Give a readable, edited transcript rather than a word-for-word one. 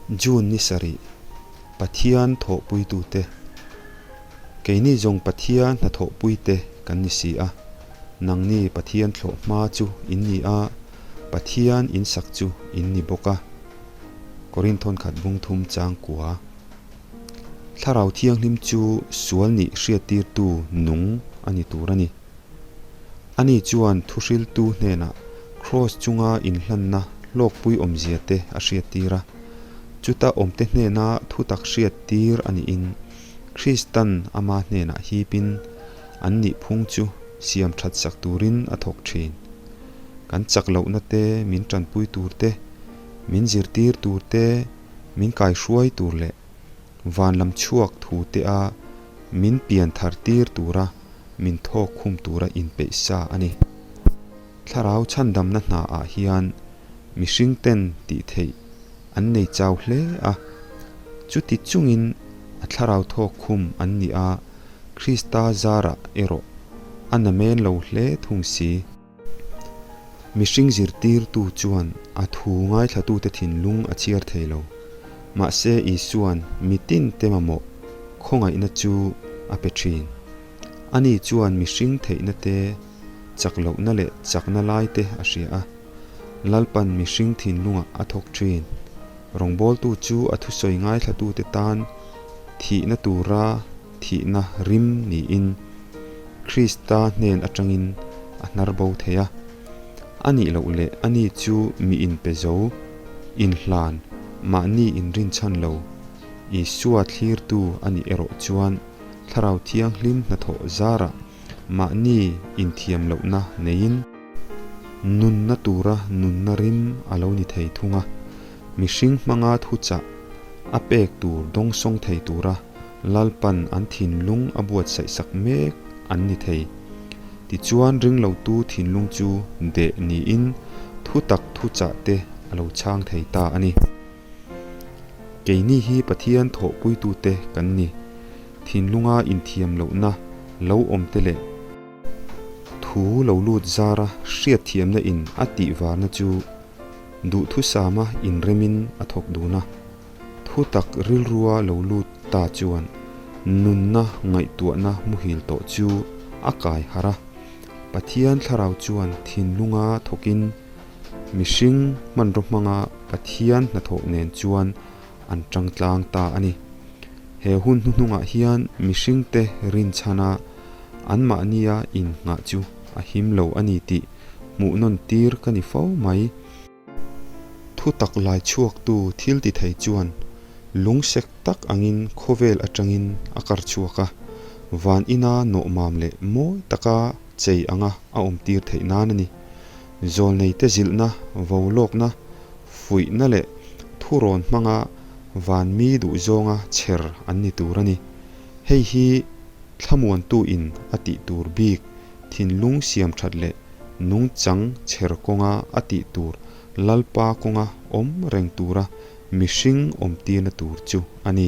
June ni sarih, Pathian thawhpuitute. Keini zawng Pathian hnathawhpuite kan ni si a, nangni Pathian thlawh hma chu in ni a, Pathian in sak chu in ni bawk a. Korinthon khat bung thum chang kua. Thlarau Thianghlim chu sual nih hriattirtu nung a ni tur a ni. Ani chuan thuhriltu hnenah Kraws chunga inhlanna hlawkpui awmzia te a hriattir a. Chuta awmte hnena thutak hriattir a niin Kristan ama hnenah hipin an nihphung chu siam that sak turin a thawk thin. Kan chak lohna te min tanpui tur te, min zirtir tur te, min kaihruai tur leh van lam chhuak thu te a min pian thar tir tura min thawk khum tura inpeih sa a ni. Thlarau chhandamna hna ah hian mihring ten tih theih an nei chau hle a, chuti chungin a thlarau thawk khum an ni a, Krista zarah erawh a namen lo hle thung si. Mihring zirtirtu chuan a thu ngaithlatute thinlung a chhiar thei lo. Mahse Isua'n mitin te mamawh khawngaihna chu a pe thin. Ani chuan mihring theihna te, chak lohna leh chakna lai te a hria a. Lalpan mihring thinlungah a thawk thin. Rawngbawltu chu a thusawi ngaithlatute tan thihna tura thihna rim niin Krista hnen atangin a hnar bo thei a. A nih loh leh ani chu mi inpe zo, inhlan, mahni inrinchhan lo, Isua thlirtu a nih erawh chuan Thlarau Thianghlim hnathawh zarah mahni inthiam lohna neiin nunna tura nunna rim a lo ni thei thung a, mihring hmanga thuchah a pek tur dawngsawng thei tura Lalpan an thinlung a buatsaih sak mek an ni thei. Tichuan ringlotu thinlung chu deh niin thutak thuchah te a lo chhang thei ta a ni. Keini hi Pathian thawhpuitute kan ni. Thinlunga inthiam lohna lo awm te leh thu lo lut zara hriatthiamna in a tihvarna chu duhthusama inremin a thawk dun a. Thutak rilrua lo lut ta chuan nunna ngaihtuahna muhil tawh chu a kai harh a. Pathian thlarau chuan thinlunga thawkin mihring hmanraw hmanga Pathian hnathawh nen chuan an tang tlang ta a ni. He hun hnuhnungah hian mihringte rinchhana anmahnia innghah chu a him lo a ni tih hmuhnawn tir ka ni fo mai. Thutak lai chhuaktu thil ti thei chuan lungsek tak angin khawvel atangin a kar chhuak a, van ina nawhmam leh mawi taka chei anga a awmtir theih nan a ni. Zawlneite zilhna, volawkna, fuihna leh thurawn hmanga van mi duhzawnga chher an ni tur a ni. Hei hi thlamuantu in a tih tur bik thinlung siam that leh nungchang chher kawnga a tih tur Lalpa kawnga awm reng tura mihring awmtirna tur chu a ni.